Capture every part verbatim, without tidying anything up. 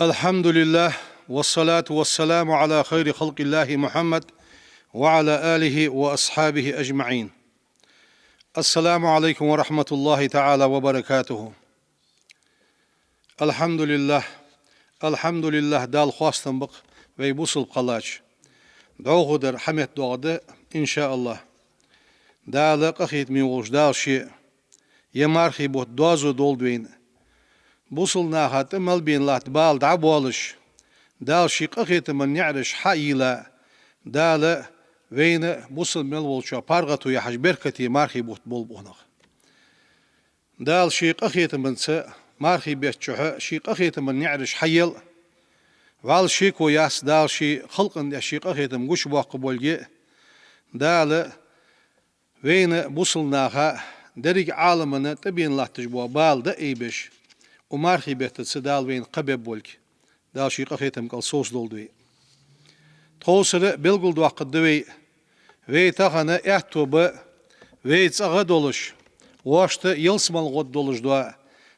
الحمد لله، والصلاة والسلام على خير خلق الله محمد وعلى آله وأصحابه أجمعين. السلام عليكم ورحمة الله تعالى وبركاته. الحمد لله. الحمد لله, Далла хоастам ба-кх вай бусалба хилча. ДӀахо дар хьаметтадоагӀаргда, иншааллахӀ. Дала къахетаме волча Дала ше ер мархий бутт доазув долда вайна. Бусалба наха тӀа мел бена латта бала дӀабоалаш, Дала ший къахетама наӀараш хьайийлла, Дала вайна бусалба мел волчоа паргӀато яхьаш беркате мархий бутт болба укхунах. Дала ший къахетамца мархий бетта чухь ший къахетама наӀараш хьайийлла. ВӀалла шеко яц Дала ший халкъа тӀа ший къахетам гучабоаккха болга. Дала вайна бусалба наха, деррига Ӏалама тӀа бена латташ бола бала дӀаайбеш, укх мархий беттаца Дала вайна кхаъ бергба болга. Дала ший къахетама кӀал совцадолда вай. Тховсара белгалдоаккхаргда вай, вай тахан аьттув ба, вай цӀагӀа долаш, вешта ялсмала гӀод долаш дола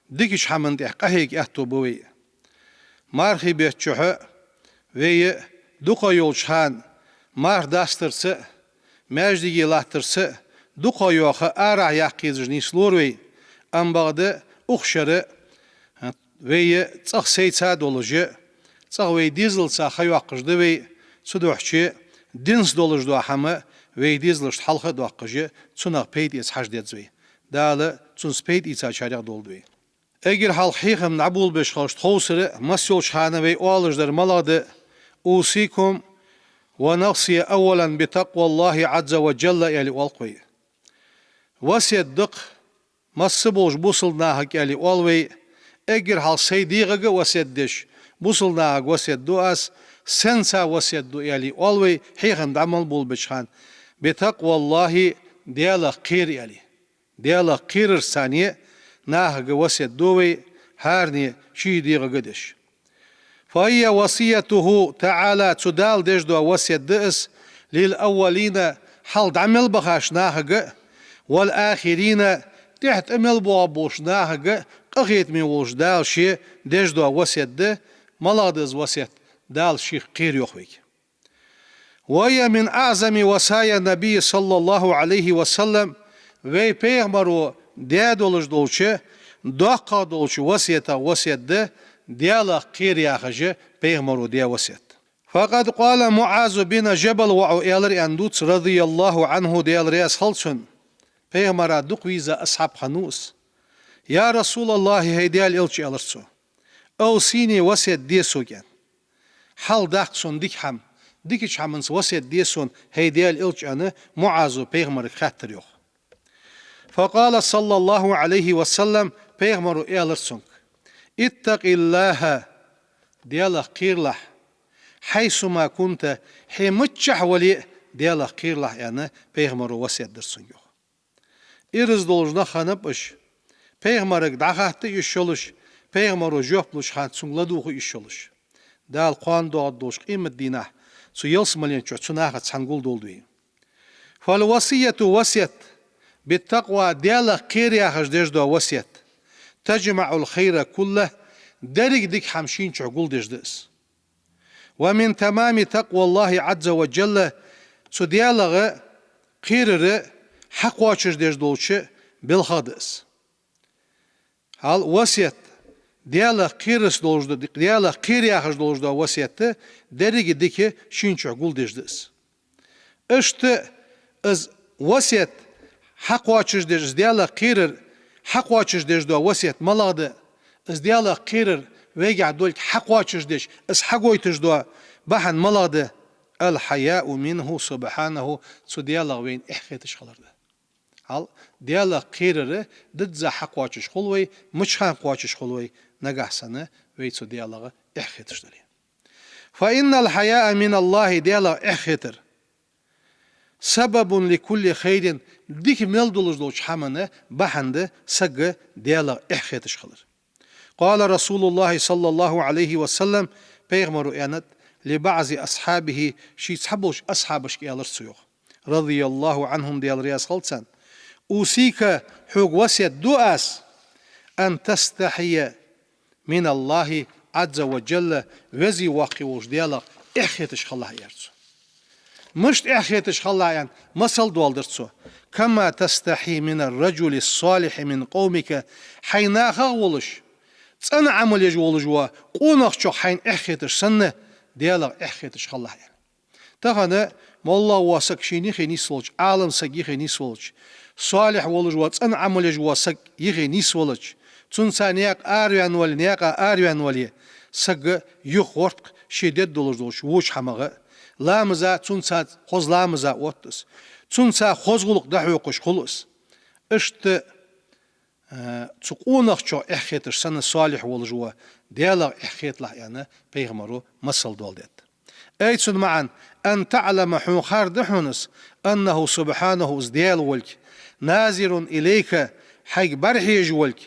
дикача хӀаман тӀа къахьега аьттув ба вай. Мархий бетта чухь вай дукха йолча хана марха дастарца а, маьждиге латтарца а дукха йоха арахьа яккха езаш нийслора вай, амма бакъда укх шера вай цӀагӀа сайца долаш, цӀагӀа вай дезалца ха йоаккхаш да вай, цудухьа динца долаш дола хӀама вай дезалашта хьалха а доаккхаш, цунах пайда эца хьажа деза вай. Дала цунца пайда эцачарех долда вай. Эггара хьалха хьехам дӀаболабеш хилча, тховсара, масса йолча хана вай оалаш дар малагӀа да: «أوصيكم ونفسي أولا بتقوى الله عز وجل», аьле оал-кх вай. Васкет да-кх масса болча бусалба нахага, аьле оал вай, эггара хьалха сай дегӀага а васкет деш, бусалба нахага васкет ду аз, сенца васкет ду, аьле оал вай, хьехам дӀа мел болабеча хана: «بتقوى الله», Даьлах кхера, аьле. Даьлах кхерарца цхьана нахага васкет ду вай, хӀаране ший дегӀага деш. «فهي وصيته تعالى», цу Дала деш дола васкет да из, «للأولين», хьалха дӀа мел бахача нахага а, «والآخرين», тӀехьа тӀа мел боагӀа болча нахага а къахетаме волча Дала ше деш дола васкет да. МалагӀа да из васкет? Дала шийх кхера, йоах вайга. «وهي من أعظم وصايا النبي صلى الله عليه وسلم», вай пайхамаро даь долаш долча, доккхагӀа долча васкетех васкет да Даьлах кхера яхаш пайхамаро даь васкет. «فقد قال معاذ بن جبل», воӀо аьлар аьнна дувц, «رضي الله عنه», Даьла раьза хилва цунна, пайхамара дукха веза асхьаб хиннав из. «يا رسول الله», хӀай Даьла элча, аьлар цо, «أوصني», васкет де сога, аьнна. Хьалха даккха сона дика хӀама, дикача хӀаманца васкет де сона, хӀай Даьла элча, аьнна, МуӀазо пайхамарага хаьттар, йоах. «فقال صلى الله عليه وسلم», пайхамаро аьлар цунга: «اتق الله», Даьлах кхералахь, «حيثما كنت», хьо миччахьа вале а Даьлах кхералахь, аьнна, пайхамаро васкет дир цунга, йоах. Ираз долаш нах хиннаб уж, пайхамарага дӀахатта йиш йолаш, пайхамаро жоп луча хана цунга ладувгӀа йиш йолаш. Дала кхоана доагӀаргдолча къематдийнахьа цу ялсмален чу цу нахаца цхьана гулдолда вай. «فالوصية», васкет, «بالتقوى», Даьлах кхера яхаш деш дола васкет, «تجمع الخير كله», деррига дика хӀама шийна чу гулдеш да из. «ومن تمام تقوى الله عز وجل», цу Даьлах кхерар хьакхоачашдеш долча белхех да из. Хьал васкет, Даьлах кхерарца долаш да, Даьлах кхера яхаш долаш да васкет, деррига дика шийна чу гулдеш да из. Иштта из васкет хьакхоачашдеш, из Даьлах кхерар хьакхоачашдеш дола васкет малагӀа да, из Даьлах кхерар вайгахьа долга хьакхоачашдеш, из хьагойташ дола бахьан малагӀа да? «الحياء منه سبحانه», цу Даьлах вайна эхь хеташ хилар да. Хьал Даьлах кхерар дизза хьакхоачаш хул вай, мича хана кхоачаш хул вай, нагахьа санна вай цу Даьлах эхь хеташ дале. «فإن الحياء من الله», Даьлах эхь хетар, «سبب لكل خير», дика мел долаш долча хӀаман бахьан да сага Даьлах эхь хеташ хилар. «قال رسول الله صلى الله عليه وسلم», пайхамаро аьннад, «لبعض أصحابه», ший цхьаболча асхьабашка аьлар цо, йоах, «رضي الله عنهم», Даьла раьза хилва царна: «أوصيك», хьога васкет ду аз, «أن تستحي من الله Ӏазза ва джалла, веза-воккха волча Даьлах эхь хеташ хилалахь, аьлар цо. Мишта эхь хеташ хилалахь аьнна, масал доаладир цо: «كما تستحي من الرجل الصالح من قومك», хьай нахах волаш, цӀена Ӏамал еш волаш вола къонахчох хьайна эхь хеташ санна, Даьлах эхь хеташ хилалахь, аьнна. Тахан моллагӀа вола саг шийна юхе нийсвелча, Ӏалам саг юхе нийсвелча, салихь волаш вола, цӀена Ӏамал еш вола саг юхе нийсвелча, цунца наькъа араваьнна вале, наькъа араваьнна вале, саг юхагӀорт-кх ше дергдолаш долча воча хӀамах а, ламаза цунца хоза ламаза отт из, цунца хоза гӀулакх дӀахьокхаш хул из. Иштта а, цу къонахчох эхь хеташ санна, салихь волаш вола Даьлах эхь хеталахь, аьнна, пайхамаро масал доаладаьд. Ай цун маӀан: «أن تعلم», хьона хар да хьона из, «أنه سبحانه», из Даьла волга, «ناظر إليك», хьайга бӀарахьежаш волга,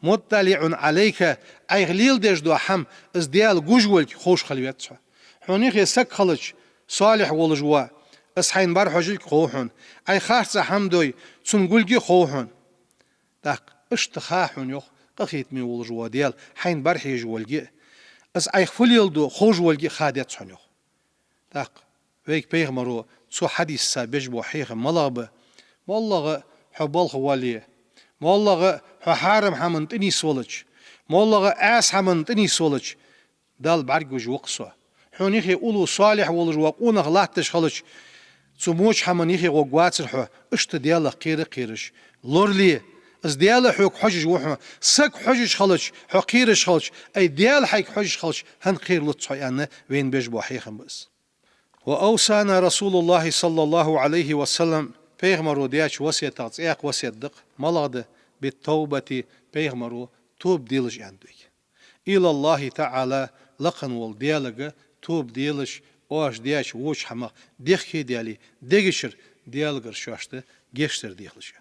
«مطلع عليك», Ӏайха леладеш дола хӀама из Даьла гуш волга ховш хила веза хьо. Хьона юхе саг хилча, салихь волаш вола, из хьайна бӀарахьожалга хов хьона, Ӏайха харцахьа хӀама дой, цунна гулга хов хьона. ТӀаккха иштта ха хьона, йоах, къахетаме волаш вола Даьла хьайна бӀарахьежаш волга а, из Ӏайха фу леладу ховш волга а ха деза хьона, йоах. ТӀаккха вайга пайхамаро цу хьадисаца беш бола хьехам малагӀа ба? МоллагӀа хьо балха вале, моллагӀа хьо хьарам хӀаманна тӀа нийсвелча, моллагӀа Ӏаьса хӀаманна тӀа нийсвелча, Далла бӀаргагуш ва-кх со. Хьона юхе уллув салихь волаш вола къонах латташ хилча, цу воча хӀаман юхе гӀоргвацар хьо, иштта Даьлах кхера а кхераш, лорале. Из Даьла хьога хьожаш ва хьона. Саг хьожаш хилча, хьо кхераш хилча, ай Даьла хьайга хьожаш хилча, хӀана кхералуц хьо, аьнна, вайна беш бола хьехам ба из. «وأوصانا رسول الله صلى الله عليه وسلم», пайхамаро даьча васкетах цхьаькха васкет да-кх, малагӀа да? «بالتوبة», пайхамаро тоба делаш аьннад вайга. «إلى الله تعالى», лакха вола Даьлага тоба делаш, оаш даьча воча хӀамах дехке а даьле, дегашкара Даьлагара шоашта гешт дар дехалаш.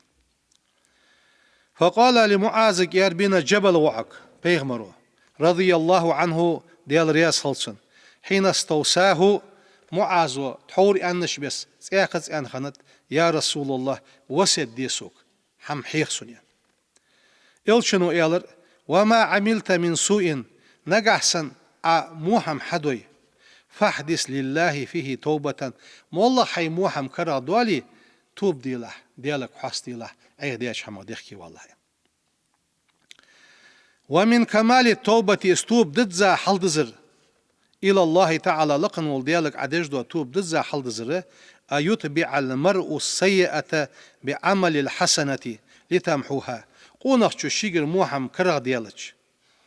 «فقال لمعاذ», аьлар, «بن جبل», воӀага пайхамаро, «رضي الله عنه», Даьла раьза хилва цунна, «حين استوصاه», МуӀазо тхьовра аьннача беса цхьаькхаза аьнна хиннад: «يا رسول الله, васкет де сога, хӀама хьеха сона», аьнна. Элчано аьлар: «وما عملت من سوء», нагахьа санна Ӏа во хӀама хьадой, «فاحدث لله فيه توبة», моллагӀа хьай во хӀама карагӀдоале, тоба делахь, Даьлага хьоастаделахь, Ӏайха даьча хӀамах дехке валалахь, аьнна. «ومن كمال التوبة», из тоба дизза хьалдизар, «إلى الله تعالى», лакха волча Даьлага Ӏа деш дола тоба дизза хьалдизар, «أن يتبع المرء السيئة بعمل الحسنة لتمحوها». Къонахчо шийгара во хӀама карагӀдаьлча,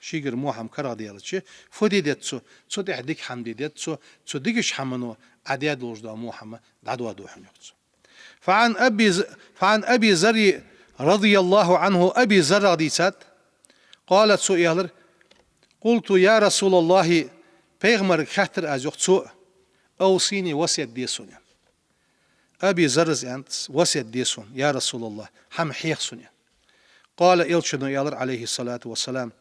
шийгара во хӀама карагӀдаьлча, фу де деза цо? Цу тӀехьа дика хӀама де деза цо, цу дикача хӀамано Ӏа даь долаш дола во хӀама дӀадоаду хьона, йоах цо. «فعن أبي ذ-، فعن أبي ذر رضي الله عنه», Аби Заррах дийцад, «قال», цо аьлар: «قلت يا رسول الله», пайхамарга хаьттар аз, йоах цо, «أوصني», васкет де сона, аьнна. Аби Зарра аьннад: «Васкет де сона, я Расулаллахь, хӀама хьеха сона», аьнна. «قال», элчано аьлар, عليه الصلاة والسلام: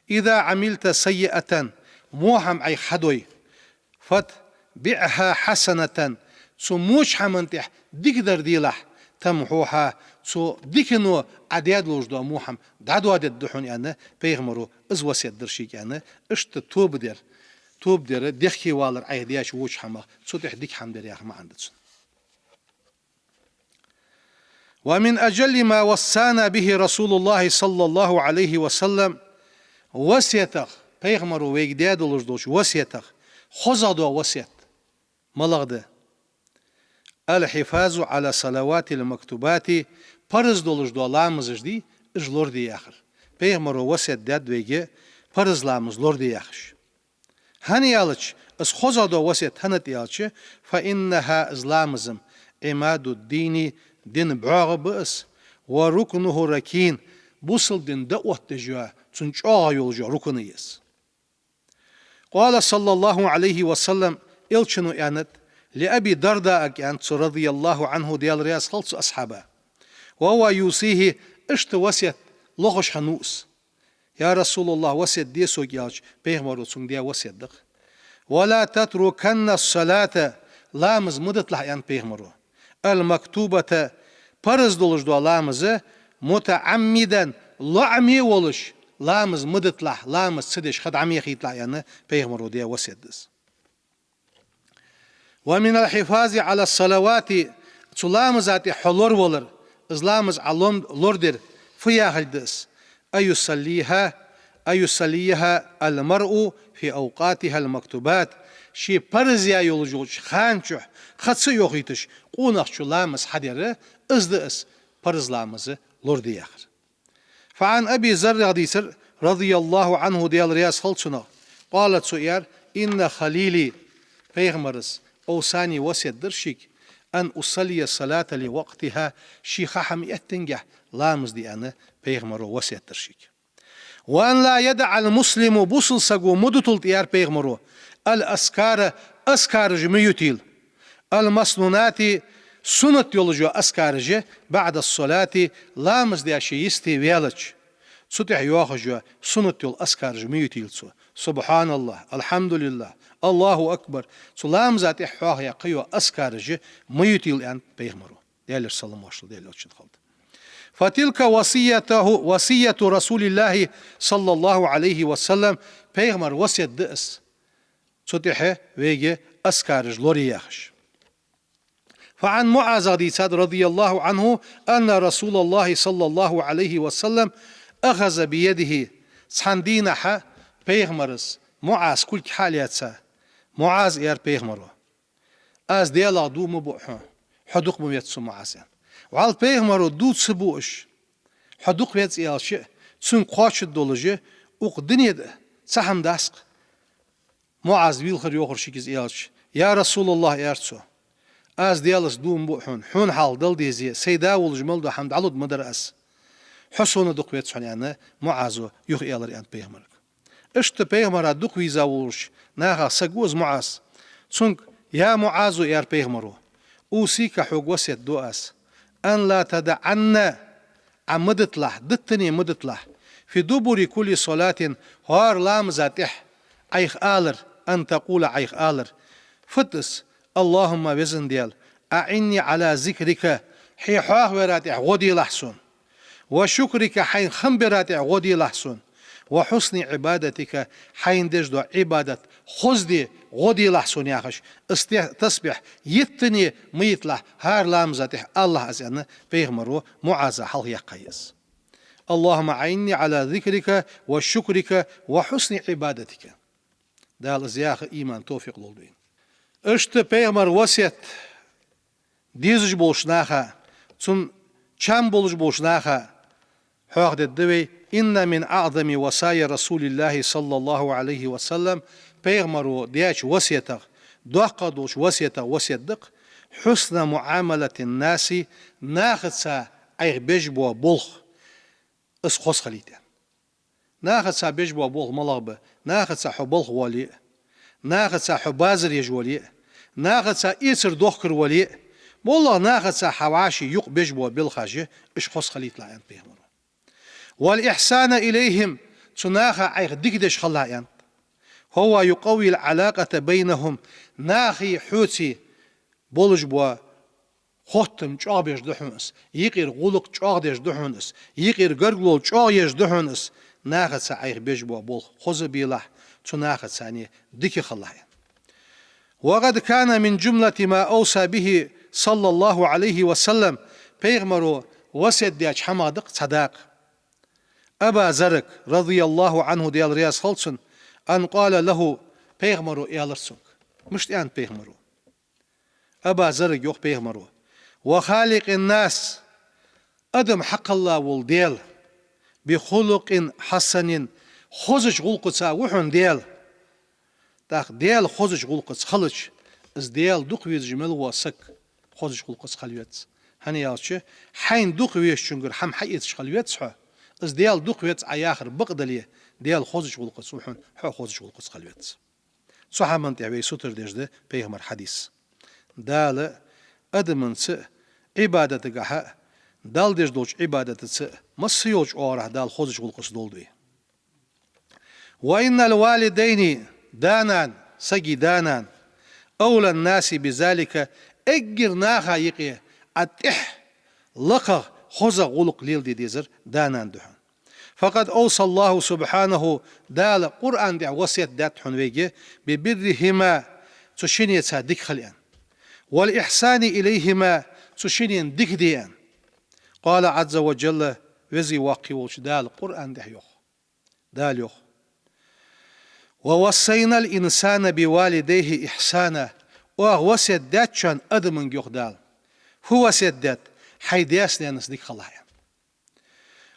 «إذا عملت سيئة», во хӀама Ӏайха хьадой, «فأتبعها حسنة», цу воча хӀаман тӀехьа дикадар делахь, «تمحها», цу дикано Ӏа даь долаш дола во хӀама дӀадоадергда хьона, аьнна, пайхамаро из васкет дир шийга, аьнна, иштта тоба дар, тоба дар, дехке валар Ӏайха даьча воча хӀамах, цу тӀехьа дика хӀама дар яха маӀан да цун. «ومن أجل ما وصانا به رسول الله صلى الله عليه وسلم», васкетах, пайхамаро вайга даь долаш долча васкетах хозагӀа дола васкет малагӀа да? «الحفاظ على الصلوات المكتوبات», парз долаш дола ламазаш дий, уж лораде яхар. Пайхамаро васкет даьд вайга парз ламаз лораде яхаш. ХӀана аьлча, из хозагӀа дола васкет хӀана да аьлча, «فإنها», из ламаз-м, «عماد الدين», дина бӀоагӀа ба из, «وركنه الركين», бусалба дина дӀаоттадеш йола, цун чӀоагӀагӀа йолаш йола рукн я из. «قال صلى الله عليه وسلم», элчано аьннад, «لأبي الدرداء», аьннад цо, «رضي الله عنه», Даьла раьза хилва цу асхьаба. «وهو يوصيه», иштта васкет лохаш хиннав из. «يا رسول الله, васкет де сога», аьлча, пайхамаро цунга даь васкет да-кх. «ولا تتركن الصلاة», ламаз ма диталахь, аьннад пайхамаро, «المكتوبة», парз долаш дола ламаз, «متعمدا», лоӀаме волаш, ламаз ма диталахь, ламаз ца деш ха дӀа ма яхийталахь аьнна, пайхамаро даь васкет да из. ومن الحفاظ على الصلوات, цу ламаза тӀа хьо лоравалар, из ламаз Ӏа лом-, лорадар фу яхилга да из? أن يصليها، أن يصليها المرء في أوقاتها المكتوبات, ший парз яь йолаш йолча хана чухь ха ца йохийташ, къонахчо ламаз хьадар, из да из парз ламаз лораде яхар. فعن أبي ذر, дийцар, رضي الله عنه, Даьла раьза хилва цунах, قال, цо аьлар: إن خليلي, пайхамара أوصاني, васкет дир шийга, أن أصلي الصلاة لوقتها, ший ха хьаэттача хана ламаз де аьнна, пайхамаро васкет дир шийга. وأن لا يدع المسلم, бусалба саго ма дуталда, аьлар пайхамаро, الأذكار, азкараш ма ютийла, المسنونات, суннат йолаш йола азкараш, بعد الصلاة, ламаз даь ше йисте ваьлча, цу тӀехьа йоахаш йола суннат йола азкараш ма ютийла цо. سبحان الله, الحمد لله, الله أكبر, цу ламаза тӀехьа хьоахаяь кхыйола азкараш ма ютийла, аьннад пайхамаро, Даьлера салам-моаршал Даьла элчанна хилда. فتلك وصيته، وصية رسول الله صلى الله عليه وسلم, пайхамара васкет да из, цу тӀехьа вайга азкараш лорае яхаш. فعن معاذ, дийцад, رضي الله عنه، أن رسول الله صلى الله عليه وسلم أخذ بيده, цхьан дийнахьа пайхамара МуӀаза кулг хьа а лаьца, МуӀаза, аьлар пайхамаро, аз Даьлах дув ма буъ хьона, хьо дукха ма веза сона, МуӀаз, аьнна. ВӀалла пайхамаро дув ца буаш, хьо дукха веза аьлча, цунга кхоачаш долаш, укх дунен тӀа цхьа хӀама дац-кх. МуӀаз вийлхар йоахар шийга из аьлча: «Я РасулаллахӀ, — аьлар цо, — аз Даьлаца дув ма буъ хьона, хьона хьалха Дала дезе, сай да волаш мел дола хӀама дӀалургда ма дар аз. Хьо сона дукха веза хьона», — аьнна, МуӀазо юха аьлар, аьннад пайхамарга. Иштта пайхамара дукха веза волча нахах саг ва из МуӀаз. Цунга: «Я МуӀаз, — аьлар пайхамаро, — أوصيك, хьога васкет ду аз, أن لا تدعن, Ӏа ма диталахь, диттане ма диталахь, في دبر كل صلاة, хӀара ламаза тӀехьа Ӏайха алар, أن تقول, Ӏайха алар». Фуд из? «اللهم, Веза Даьла, أعني على ذكرك, Хье хьоахавара тӀехьа гӀо делахь сона, وشكرك, Хьайна хам бара тӀехьа гӀо делахь сона, وحسن عبادتك, Хьайна деш дола Ӏибадат хоза де гӀо делахь сона», — яхаш, из те-, тасбихь йиттане ма йиталахь, хӀара ламаза тӀехьа алалахь из, аьнна, пайхамаро МуӀаза хьалхаяьккхай из. «اللهم أعني على ذكرك وشكرك وحسن عبادتك». Дала из яха иман, товфикъ лолда вайна. Иштта пайхамара васкет дезаш болча наха, цун чам болаш болча наха хьоахадергда вай: «إن من أعظم وصايا رسول الله صلى الله عليه وسلم», пайхамаро даьча васкетех, доккхагӀа долча васкетех васкет да-кх: «حسن معاملة الناس», нахаца Ӏайха беш бола болх, из хоза хилийта. Нахаца беш бола болх малагӀа ба? Нахаца хьо балха гӀоле а, нахаца хьо базар еш вале а, нахаца эцар дохкар вале а, моллагӀа нахаца хьа вӀаший юкъе беш бола белхаш, уж хоза хилийталахь, аьннад пайхамаро. «والإحسان إليهم», цу наха Ӏайха дика деш хилалахь, аьннад. «فهو يقوي العلاقة بينهم», нахеи хьоцеи болаш бола хоттам чӀоагӀбеш да хьона из, юкъера гӀулакх чӀоагӀдеш да хьона из, юкъера гаргало чӀоагӀъеш да хьона из, нахаца Ӏайха беш бола болх хоза белахь, цу нахаца дика хилалахь. «وقد كان من جملة ما أوصى به صلى الله عليه وسلم», пайхамаро васкет даьча хӀамах да-кх цхьа дакъа Аба Заррага, رضي الله عنه, Даьла раьза хилва цунна, «أن قال له», пайхамаро аьлар цунга. Мишта аьннад пайхамаро? Аба Заррага йоах пайхамаро: «وخالق الناس, адам хьакхелла вола Даьла, بخلق حسن, хозача гӀулакхаца ва хьона Даьла». ТӀаккха Даьла хозача гӀулакхаца хилча, из Даьла дукха везаш мел вола саг хозача гӀулакхаца хила веза. ХӀана аьлча, хьайна дукха везачунгара хӀама хьаэцаш хила веза хьо, из Даьла дукха веза Ӏа яхар бакъдале, Даьла хозача гӀулакхаца ва хьона, хьо а хозача гӀулакхаца хила веза. Цу хӀаман тӀа вай сутара деш да пайхамара хьадис. Дала адамаца а, Ӏибадатагахьа а, Далла деш долча Ӏибадатаца а, масса йолча оагӀорахьа Дала хозача гӀулакхаца долда вай. «وإن الوالدين», да-нана, сага да-нана, «أولى الناس بذلك», эггара наха юкъе Ӏа тӀехьа лакхагӀа, хозагӀа гӀулакх леладе дезар да-нана да хьона. فقد أوصى الله سبحانه, Дала Къуръан тӀа васкет даьд хьона вайга, ببرهما, цу шиннеца дика хила аьнна, والإحسان إليهما, цу шиннена дика де аьнна. قال عز وجل, Веза-Воккха волча Дала Къуръан тӀа йоах. Дала йоах: ووصينا الإنسان بوالديه إحسانا. Оаха васкет даьд шоана, адамага, йоах Дала. Фу васкет даьд? Хьай даьца-наьнаца дика хилалахь аьнна.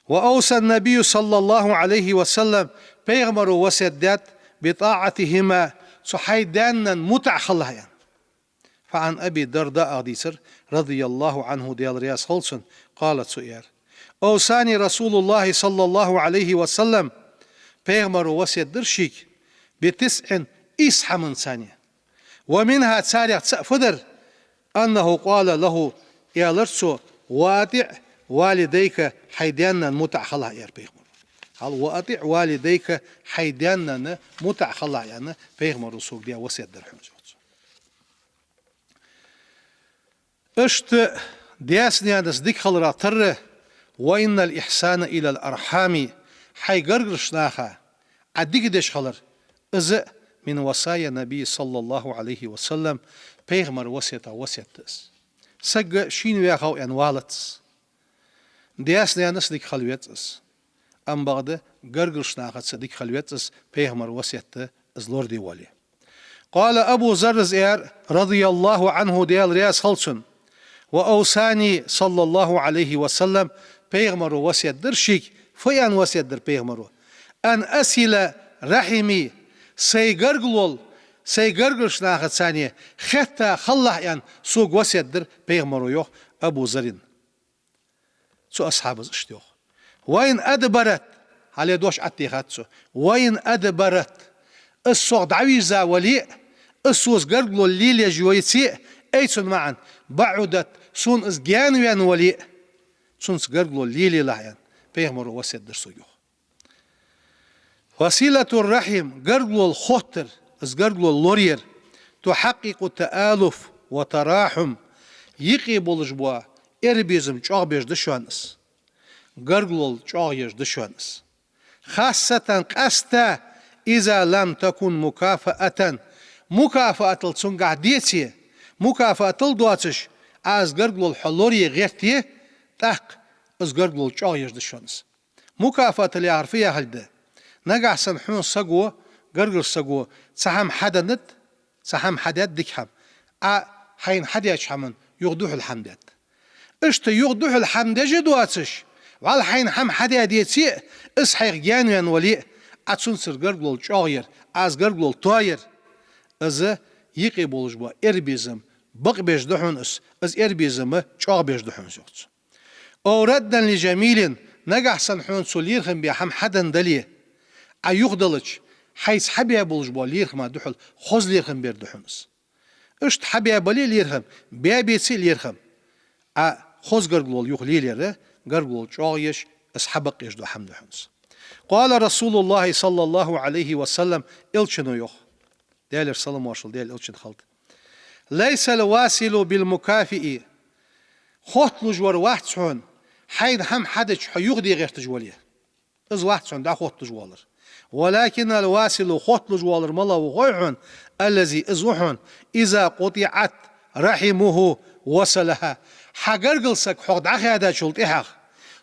وأوصى النبي صلى الله عليه وسلم, пайхамаро васкет даьд, بطاعتهما, цу хьай даь-наьна мутӀахьа хилалахь аьнна. فعن أبي الدرداء, дийцар, رضي الله عنه, Даьла раьза хилва цунна, قال, цо аьлар: أوصاني رسول الله صلى الله عليه وسلم, пайхамаро васкет дир шийга, بتسع, ийс хӀаманца. ومنها, царех цаӀ фу дар? أنه قال له, аьлар цо: وأطع والديك, хьай даь-наьна мутӀахьа хилалахь, аьлар пайхамаро. Хьал, وأطع والديك, хьай даь-наьна мутӀахьа хилалахь аьнна, пайхамаро сога даь васкет дар хьона, йоах цо. Иштта даьца-наьнаца дика хиларах тара, وإن الإحسان إلى الأرحام, хьай гаргарча наха Ӏа дика деш хилар, из من وصايا النبي صلى الله عليه وسلم, пайхамара васкетах васкет да из. Саг шийна ваь хов аьнна валац из. Даьца-наьнаца дика хила веза из. Амма бакъда гаргарча нахаца дика хила веза из, пайхамара васкет да из лораде воале. قال أبو ذر, аьлар, رضي الله عنه, Даьла раьза хилва цунна: وأوصاني صلى الله عليه وسلم, пайхамаро васкет дир шийга, фу аьнна васкет дир пайхамаро: أن أصل رحمي, сай гаргало, сай гаргарча нахаца хетта хилалахь аьнна, сога васкет дир пайхамаро, йоах Абу Заррина. Цу асхьабас иштта йоах. وإن أدبرت, хьале дош Ӏаттехад цо. وإن أدبرت, из сох дӀавийрза вале а, из соца гаргало лелаеш йоаце а, ай цун маӀан, بعدت, сона из гаьнаваьнна вале а, цунца гаргало лелаелахь аьнна, пайхамаро васкет дир сога, йоах. وصلة الرحم, гаргало хоттар, из гаргало лораяр, تحقق التآلف والتراحم, юкъе болаш бола эрбезам чӀоагӀбеш да шоана из. Гаргало чӀоагӀъеш да шоана из. خاصة, къаьстта, إذا لم تكن مكافأة, мукафаатал цунгахь деце, мукафаатал доацаш, Ӏа из гаргало хьо лорае гӀерте, тӀаккха из гаргало чӀоагӀъеш да шоана из. Мукафаатал яхар фу яхилга да? Нагахь санна хьона саго, гаргарча саго, цхьа хӀама хьаденнад, цхьа хӀама хьадаьд, дика хӀама, Ӏа хьайна хьадаьча хӀаман юха духьал хӀама даьд. Иштта юха духьал хӀама деш а доацаш, вӀалла хьайна хӀама хьадаь деце а, из хьайх гаьнаваьнна вале а, Ӏа цунцара гаргало чӀоагӀъяр, Ӏа из гаргало тоаяр, из юкъе болаш бола эрбезам бакъбеш да хьона из, из эрбезам чӀоагӀбеш да хьона из, йоах цо. أو ردا لجميل, нагахь санна хьона цо лерхӀам бе хӀама хьаденна дале, Ӏа юхаделча, хьайца хьабаь болаш бола лерхӀама духьал хоза лерхӀам бер да хьона из. Иштта хьабаь бале а лерхӀам, баь беце а лерхӀам, Ӏа хоза гаргало юха лелаяр, гаргало чӀоагӀъеш, из хьабакъъеш дола хӀама да хьона из. قال رسول الله صلى الله عليه وسلم, Элчано йоах, Даьлера салам-моаршал Даьла Элчанна хилда: ليس الواصل بالمكافئ, хотталуш вар вац хьона, хьайна хӀама хьадича хьо юхаде гӀерташ вале. Из вац хьона дӀахотталуш воалар. ولكن الواصل, хотталуш воалар малав хой хьона, الذي, из ва хьона, إذا قطعت رحمه وصلها, хьа гаргара саг хьох дӀахаьдачул тӀехьагӀа,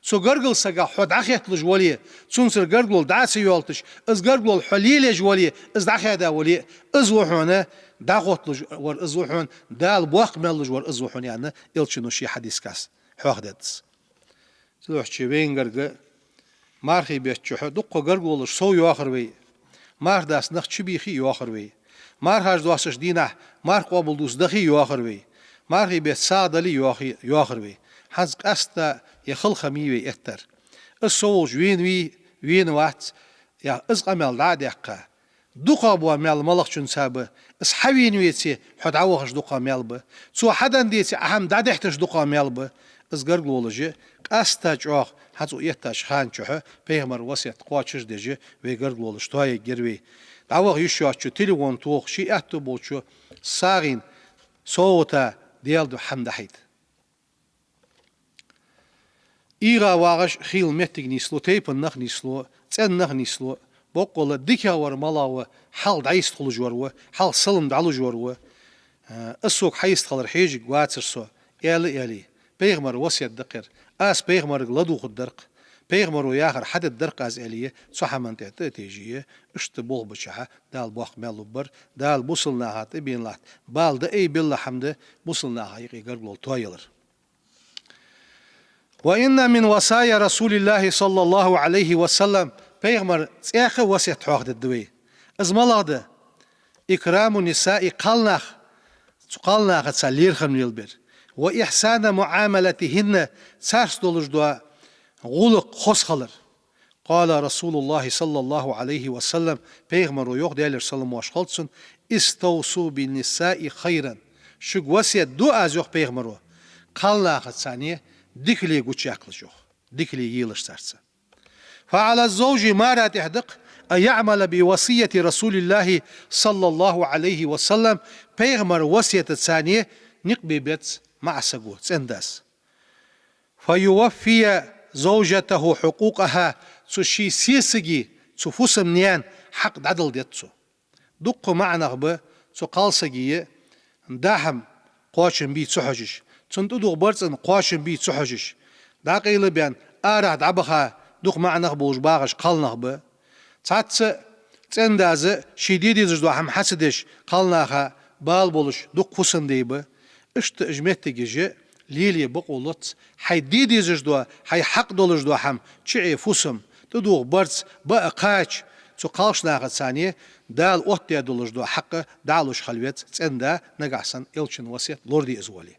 цу гаргара сагах хьо дӀахетталуш вале, цунцара гаргало дӀа а ца йолташ, из гаргало хьо лелаеш вале, из дӀахаьда вале, из ва хьона дӀахотталуш вар, из ва хьона Дала боккха маьл луш вар, из ва хьона, аьнна, Элчано ший хьадисагахь хьоахадаьд из. Цудухьа вайна гарга мархий бетта чухь дуккха гаргалонаш сов йоахар вай. Марха дац нах чубийхе а йоахар вай. Мархаш доастача дийнахьа марха къоабалдувца дахе а йоахар вай. Мархий бетта сагӀа дале а йоахе, йоахар вай. ХӀанз къаьстта е халхам йий вай эттар. Из совгӀа волча вена вий, вена вац, е из къамаьл дӀа а даьккха. ДукхагӀа бола маьл малагӀчунца ба? Из хьавена веце, хьо дӀавахаш дукхагӀа маьл ба. Цо хьаденна деце, Ӏа хӀама дӀадехьийташ дукхагӀа маьл ба. Из гаргалонаш къаьстта чӀоагӀа хӀанз цу эттача хана чухь пайхамара васкет кхоачашдеш вай гаргалонаш тоаергьяр вай. ДӀаваха йиш йоацачо телефон тоха, ший аьттув болча сагӀийна совгӀата Даьла духьа хӀама дӀахьийта. ИгӀа вагӀаш хийла моттиг нийслу, тайпанах нийслу, цӀеннах нийслу, боккъала дикагӀвар малагӀа ва, хьалха дӀайистхулаш вар ва, хьалха салам дӀалуш вар ва. Э, из сога хьайистхилар хьежаргвацар со, аьла, аьле. Пайхамара васкет да-кх ер. Аз пайхамарга ладувгӀаргдар-кх. Пайхамаро яхар хьадергдар-кх аз, аьле, цу хӀаман тӀа тӀа а тежае, иштта болх бечахьа, Дала боккха маьл лургбар, Дала бусалба наха тӀабена латт. Бала да, ай, белла хӀама да, бусалба наха юкъе гаргало тоаялар. وإن من وصايا رسول الله صلى الله عليه وسلم, пайхамара цхьаькха а васкет хьоахадергда вай. Из малагӀа да? إكرام النساء, кхалнах, цу кхалнахаца лерхӀам лелабер. وإحسان معاملتهن, царца долаш дола гӀулакх хоза хилар. قال رسول الله صلى الله عليه وسلم, пайхамаро йоах, Даьлера салам-моаршал хилда цунна: استوصوا بالنساء خيرا. Шуга васкет ду аз, йоах пайхамаро, кхалнахаца цхьана дикале гучаяккхалаш, йоах, дикале елаш царца. فعلى الزوج, мара тӀехь да-кх, أن يعمل بوصية رسول الله صلى الله عليه وسلم, пайхамара васкетаца цхьана никъ бе беза маӀа саго, цӀен-дас. فيوفي زوجته حقوقها, цу ший сесаге, цу фусам-наьна хьакъ дӀадала деза цо. Дуккха маӀа нах ба, цу кхалсага даа хӀама кхоачам бе ца хьожаш, цунна тӀадувхаш бола цӀен кхоачам бе ца хьожаш, дӀакъайла баьнна, арахьа дӀабаха дукха маӀа нах болаш багӀаш кхалнах ба. Цхьацца цӀен-дас ший де дезаш дола хӀама хьа ца деш, кхалнаха бала болаш дукха фусам-дай ба. Иштта уж моттигаш лелае бокъо лац, хьай де дезаш дола, хьай хьакъ долаш дола хӀама, чуӀе фусам, тӀадувхаш бола цӀен, баа кхача, цу кхалнахаца цхьана Дала оттадаь долаш дола хьакъ дӀалуш хила веза цӀен-да, нагахьа санна Элчан васкет лораде из воле.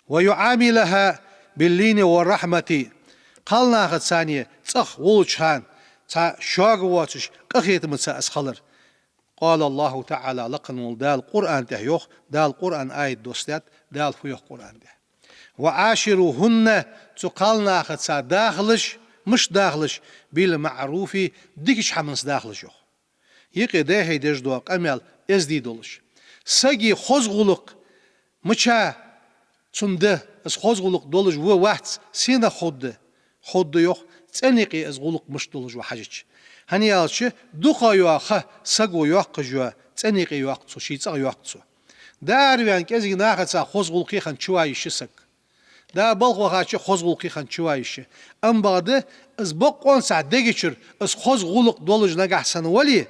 ويعاملها باللين والرحمة. Кхалнахаца цхьана цӀагӀа волча хана цхьа шога воацаш къахетамца из хилар. قال الله تعالى, лакха волча Дала Къуръан тӀа йоах, Дала Къуръан аят доссадаьд, Дала фу йоах Къуръан тӀа: وعاشروهن, цу кхалнахаца дахалаш, мишта дахалаш, بالمعروف, дикача хӀаманца дахалаш, йоах. Юкъе дӀахьо дезаш дола къамаьл эздий долаш. Сага хоза гӀулакх мича цунна да, из хоза гӀулакх долаш ва, вац, сенах ховргда? Ховргда, йоах, цӀен юкъе из гӀулакх мишта долаш ва хьажача. ХӀана аьлча, дукха йола ха саго йоаккхаш я, цӀен юкъе йоаккх цо, ший цӀагӀа йоаккх цо. Даар ваьнна кӀезига нахаца хоза гӀулакхе хинна чу ва йиш я саг. Да балха вахача хоза гӀулакхе хинна чу ва йиш я. Амма бакъда, из бокъонца дегачура из хоза гӀулакх долаш нагахьа санна вале,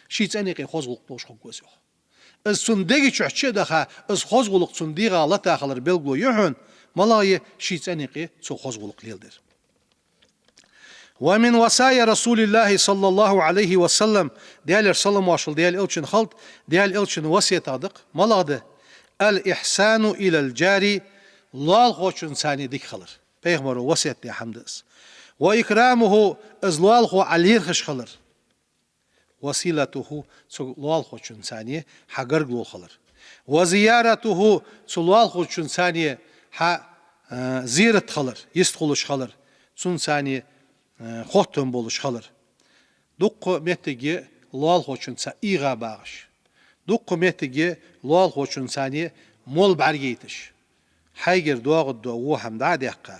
ший цӀен юкъе хоза гӀулакх долаш хургва из, йоах. Из цун дега чу чу а даха, из хоза гӀулакх цун дегӀа лата хилар белгало я хьона, малагӀа я? Ший цӀен юкъе цо хоза гӀулакх леладер. ومن وصايا رسول الله صلى الله عليه وسلم, Даьлера салам-моаршал Даьла Элчанна хилда, Даьла Элчан васкетех да-кх, малагӀа да? الإحسان إلى الجار, лоалахочунца цхьана дика хилар. Пайхамаро васкет даь хӀама да из. وإكرامه, из лоалахо Ӏа лерхӀаш хилар. وصلته, цу лоалахочунца цхьана хьа гаргало хилар. وزيارته, цу лоалахочунца цхьана хьа, э, зерат хилар, йистхулаш хилар, цунца цхьана, э, хоттам болаш хилар. Дуккха моттиге лоалахочунца эгӀа багӀаш. Дуккха моттиге лоалахочунца цхьана мол бӀаргайташ. Хьайгара доагӀаргдола во хӀама дӀа а даьккха,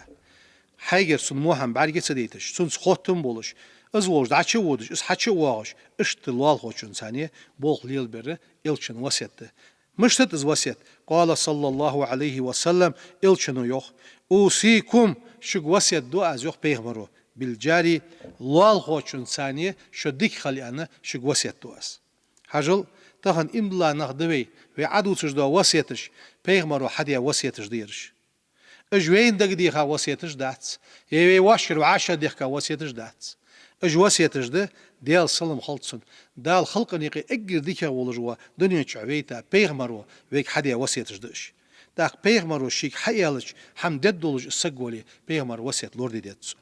хьайгара цунна во хӀама бӀарга ца дайташ, цунца хоттам болаш, из волаш дӀачу а водаш, из хьачу а воагӀаш, иштта лоалахочунца цхьана болх лелабер Элчан васкет да. Мишта да из васкет? قال صلى الله عليه وسلم, Элчано йоах: أوصيكم, шуга васкет ду аз, йоах пайхамаро, بالجار, лоалахочунца цхьана шо дика хила аьнна, шуга васкет ду аз. Хьажал, тахан иман дола нах да вай, вай Ӏадувцаш дола васкеташ, пайхамаро хьадаь васкеташ да ераш. Уж вайна дагадеха васкеташ дац, е вай воашкара вӀашагӀдехка васкеташ дац. Уж васкеташ да, Даьла салам хилда цунна, Дала халкъа юкъе эггара дикагӀа волаш вола, дунен чу вайта пайхамаро вайга хьадаь васкеташ да уж. ТӀаккха пайхамаро шийга хьааьлча, хӀама дергдолаш из саг вале, пайхамара васкет лораде деза цо.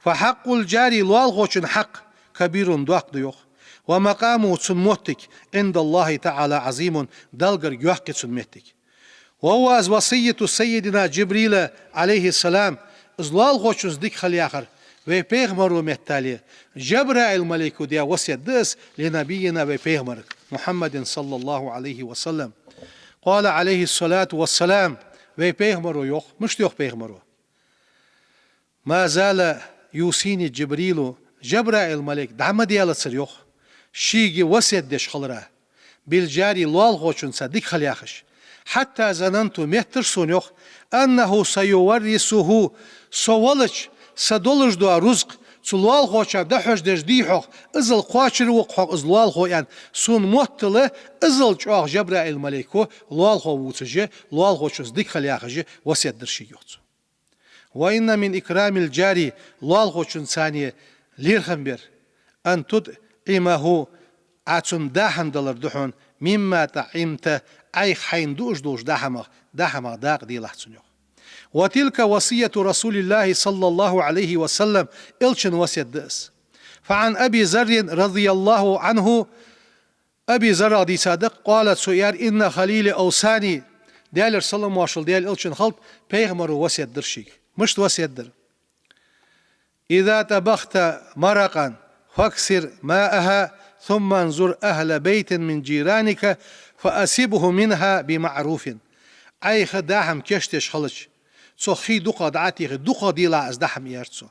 فحق الجار, лоалахочун хьакъ, كبير, доккха да, йоах. ومقامه, цун моттиг, عند الله تعالى عظيم, Далла гарга йоккха я цун моттиг. وهو, из, وصية سيدنا جبريل عليه السلام, из лоалахочунца дика хила яхар вай пайхамаро меттел Жабраил малайко даь васкет да из, لنبينا, вай пайхамарга, محمد صلى الله عليه وسلم. قال عليه الصلاة والسلام, вай пайхамаро йоах, мишта йоах пайхамаро? ما زال يوصيني جبريل, Жабраил малейк дӀа ма делацар, йоах, шийга васкет деш хилара, بالجار, лоалахочунца дика хила яхаш, حتى ظننت, моттар сона, йоах, أنه سيورثه, со валача, са долаш дола рузкъа цу лоалахочоа дӀахьожадеш дий хьогӀ, иззал кхоачар ва-кх хьогӀ из лоалахо, аьнна, сона моттал, иззал чӀоагӀа Жабраил малейко лоалахо вувцаш, лоалахочунца дика хила яхаш васкет дир шийга, йоах цо. وإن من إكرام الجار, лоалахочунца лерхӀам бар, أن تطعمه, Ӏа цунна даа хӀама далар да хьона, مما طعمت, Ӏайха хьайна дуаш долча даа хӀамах, даа хӀамах дакъа делахь цунна, йоах. وتلك وصية رسول الله صلى الله عليه وسلم, Элчан васкет да из. فعن أبي ذر رضي الله عنه, Аби Заррах дийцад-кх, قال, цо аьлар: إن خليلي أوصاني, Даьлера салам-моаршал Даьла Элчанна хилда, пайхамаро васкет дир шийга. Мишта васкет дир? إذا طبخت مرقة فأكثر ماءها، ثم انظر أهل بيت من جيرانك فأصبه منها بمعروف. Ӏайха даа хӀама кийчдеш хилча, цох хий дукхагӀа дӀа а техе, дукхагӀа делахь из даа хӀама, аьлар цо.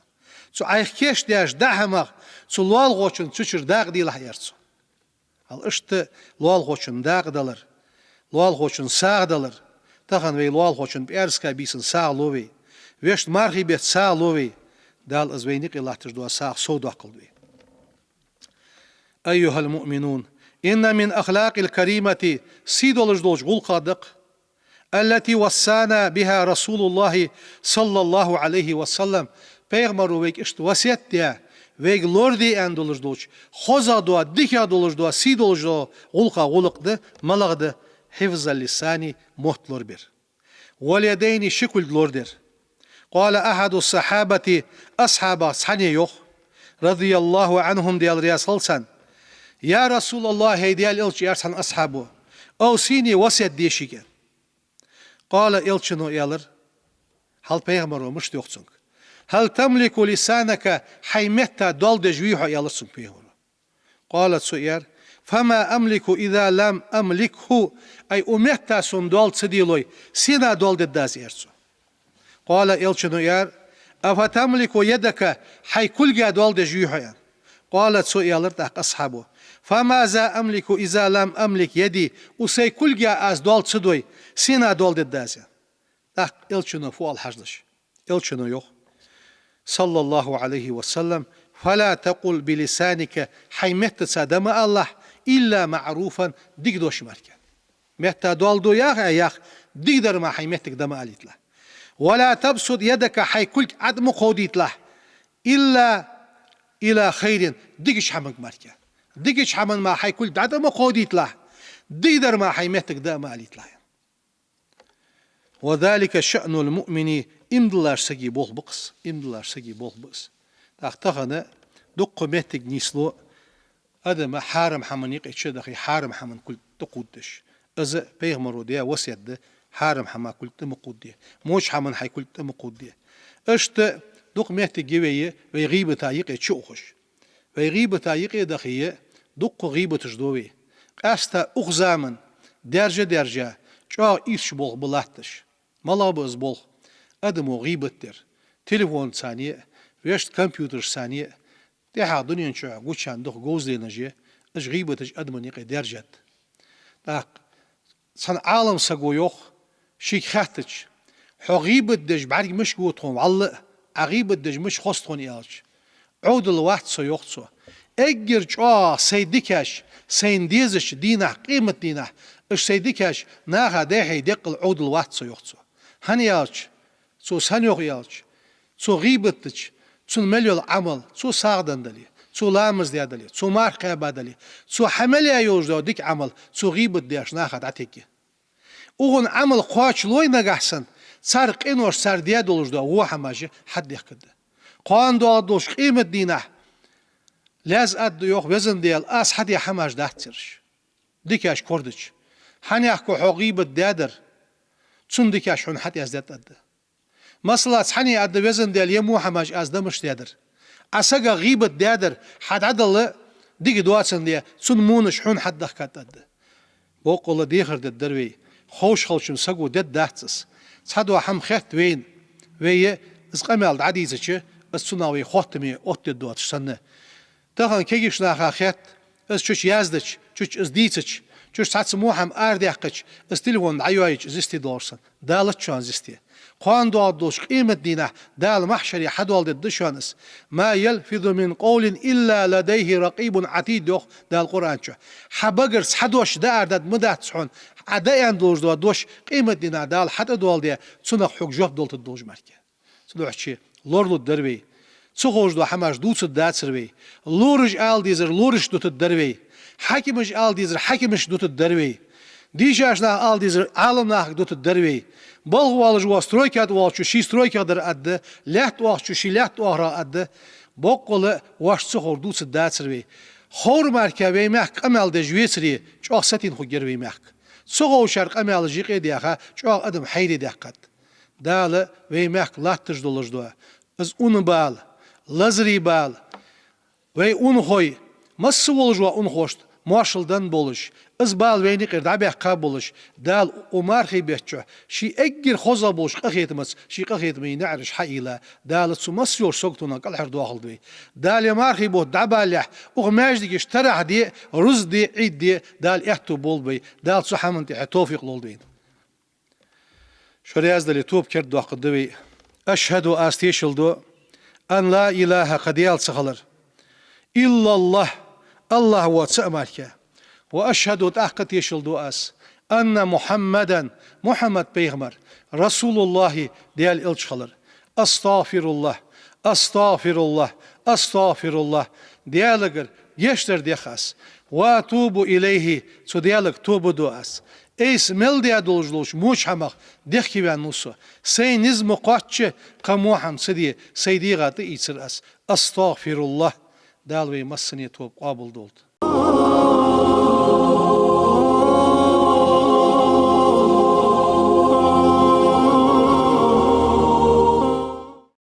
Цу Ӏайха кийчдеча даа хӀамах цу лоалахочунна цу чура дакъа делахь, аьлар цо. Хьал иштта лоалахочунна дакъа далар, лоалахочунна сагӀа далар. Тахан вай лоалахочунна пӀаьраска бийсан сагӀа лу вай, вешта мархий бетта сагӀа лу вай. Дала из вайна юкъе латташ дола сагӀа совдоаккхалда вай. أيها المؤمنون، إن من أخلاق الكريمة, сий долаш долча гӀулакхех да-кх, التي وصانا بها رسول الله صلى الله عليه وسلم, пайхамаро вайга иштта васкет даь, вайга лораде аьнна долаш долча, хозагӀа дола, дикагӀа долаш дола, сий долаш дола гӀулакхех гӀулакх да, малагӀа да? حفظ اللسان, мотт лорабар. واليدين, ши кулг лорадар. قال أحد الصحابة, асхьабех цхьанне йоах, رضي الله عنهم, Даьла раьза хилва царна: يا رسول الله, хӀай Даьла Элча, аьлар цхьан асхьабо, أوصني, васкет де шийга. قال, Элчано аьлар, хьал пайхамаро мишта йоах цунга: هل تملك لسانك, хьай метта доал деш вий хьо, аьлар цунга пайхамаро. قال, цо аьлар: فما أملك إذا لم أملكه, ай, укх метта сона доал ца делой, сенах доал дергда аз, аьлар цо. قال, Элчано аьлар: أفتملك يدك, хьай кулгах доал деш вий хьо, аьнна. قال, цо аьлар тӀаккха асхьабо: فماذا أملك إذا لم أملك يدي, укх сай кулгах аз доал ца дой, сенах доал дергда аз, аьнна. ТӀаккха Элчано фу оал хьажалаш. Элчано йоах, صلى الله عليه وسلم: فلا تقل بلسانك, хьай меттаца дӀа ма алалахь, إلا معروفا, дика дош мара. Метта доал ду яхе а, яха, дикадар мара хьай меттага дӀа ма алийталахь. ولا تبسط يدك, хьай кулг Ӏад ма кховдийталахь, إلا إلى خير, дикача хӀаманга мара. Дикача хӀаман мара хьай кулг дӀа-, дӀа ма кховдийталахь, дикадар мара хьай меттага дӀа ма алийталахь. وذلك شأن المؤمن, иман долча сага болх ба-кх из, иман долча сага болх ба из. ТӀаккха тахан дукха моттиг нийслу, адам хьарам хӀаман юкъе чу а дахе, хьарам хӀаман кулг тӀакхувддеш. Из пайхамаро даь васкет да, хьарам хӀаман кулг тӀа ма кхувде, воча хӀаман хьай кулг тӀа ма кхувде. Иштта дукха моттиг я вай, вай гӀийбата юкъе чу ухаш. Вай гӀийбата юкъе дахе, дукха гӀийбаташ ду вай. Къаьстта укх заман даьржа-даьржа, чӀоагӀа ийрча болх ба латташ. МалагӀа ба из болх? Адамо гӀийбат дар. Телефонцеи, вешта компьютерашцеи, тӀехьагӀа дунен чу гуча дукха говзалаш я, уж гӀийбаташ адамий юкъе даьржад. ТӀаккха цхьан Ӏалам саго йоах, шийга хаьттача: «Хьо гӀийбат деш бӀарг мишта гу тхона вӀалла а, Ӏа гӀийбат деш мишта хоза тхона?» — аьлча: «Ӏовдал вац со, — йоах цо. — Эггара чӀоагӀа сай дикаш, сайна дезача дийнахьа, къематдийнахьа, уж сай дикаш наха дӀайхье декъал Ӏовдал вац со, — йоах цо. — ХӀана аьлча, цо сенах йоах аьлча, цо гӀийбат дича, цун мел йола Ӏамал, цо сагӀа даь дале, цо ламаз даь дале, цо марха кхаьба дале, цо хьа мел яь йолаш дола дика Ӏамал цо гӀийбат деш наха дӀатегге. Укхун Ӏамал кхоачалой нагахьа санна, цар къинош, цар даь долаш дола во хӀамаш хьатӀадехкаргда. Кхоана доагӀаш долча къематдийнахьа лаьза аргда, — йоах, — Везан Даьла, аз хьадаь хӀамаш дац ераш, дикаш кордача. ХӀана аьлча хьо гӀийбат даьдар, цун дикаш хьона хьатӀаяздаьд аргда. Масала, цхьанне аргда: Везан Даьла, ер во хӀамаш аз дӀа мишта даьдар? Ӏа сагах гӀийбат даьдар, хьа дӀадала дика доацандаь, цун вонаш хьона хьатӀадехкад аргда». Боккъала дехар дергдар вай, ховш хилча саго дергдац из. Цхьадола хӀама хет вайна, вай Из къамаьл дӀадийцача, из цунах вай хоттаме оттадергдоацаш санна. Тахан кагийча наха хет, из чуча яздича, чуча из дийцача, чуча цхьацца во хӀама арадаьккхача, из телефон дӀайоаеча из йисте долаш санна. Дала ца шоана из йисте. Кхоана доагӀаргдолча къематдийнахьа Дала махьшаре хьадоаладергда шоана из. ما يلفظ من قول إلا لديه رقيب عتيد, йоах Дала Къуръан чу. Хьа багара цхьа дош дӀаарадаргдац хьона, Ӏа дӀааьнна долаш дола дош къематдийнахьа Дала хьатӀадоаладе, цунах хьога жоп далийтаргдолаш мара. Цудухьа лоралургдар вай. Ца ховш дола хӀамаш дувцаргдацар вай. Лораш ала дезар лорашта дутаргдар вай. Хьакимаша ала дезар хьакимашта дутаргдар вай. Дийшача наха ала дезар Ӏаламнахага дутаргдар вай. Балха воаллаш вола стройка тӀа воаллачо ший стройках дар аргда, лаьтта оахачо ший лаьтта оахарах аргда. Боккъала вайна ца ховр дувцаргдацар вай. Ховр мара вай мехка къамаьл деш вецаре, чӀоагӀа сатийна хургьяр вай мехка. Ца ховшара къамаьлаш юкъе а даьха, чӀоагӀа адам хьайре даьккхад. Дала вай мехка латташ долаш дола из унахьа бала, лазарий бала, вай унахой, масса волаш вола унахошта моаршал денна болаш, из бала вайна юкъера дӀабаьккха болаш, Дала укх мархий бетта чу ший эггара хозагӀа болча къахетамца ший къахетама наӀараш хьаийла, Дала цу масса йолча саготонах кӀалхардоахалда вай. Дала ер мархий бутт дӀабалалехь, укх маьждигаш тарахь де, руза де, Ӏид де, Дала аьттув болба вай, Дала цу хӀаман тӀехьа товфикъ лолда вайна. Шо раьза дале, тоба кердадоаккхаргда вай. أشهد, аз тешал ду, أن لا إله, кхы Даьла ца хилар, إلا الله, АллахӀ воацача мара. وأشهد, тӀаккха тешал ду аз, أن محمدا, Мухьаммад пайхамар, رسول الله, Даьла элча хилар. أستغفر الله، أستغفر الله، أستغفر الله. Даьлагара гешт дар дех аз. وأتوب إليه, цу Даьлага тоба ду аз. Айса мел даь долаш долча воча хӀамах дехкеваьнна ва со. Сай низ ма кхоачча, кхы во хӀама ца де, сай дегӀа тӀаийцар аз. أستغفر الله. Дала вай массане тоба къоабалдолда.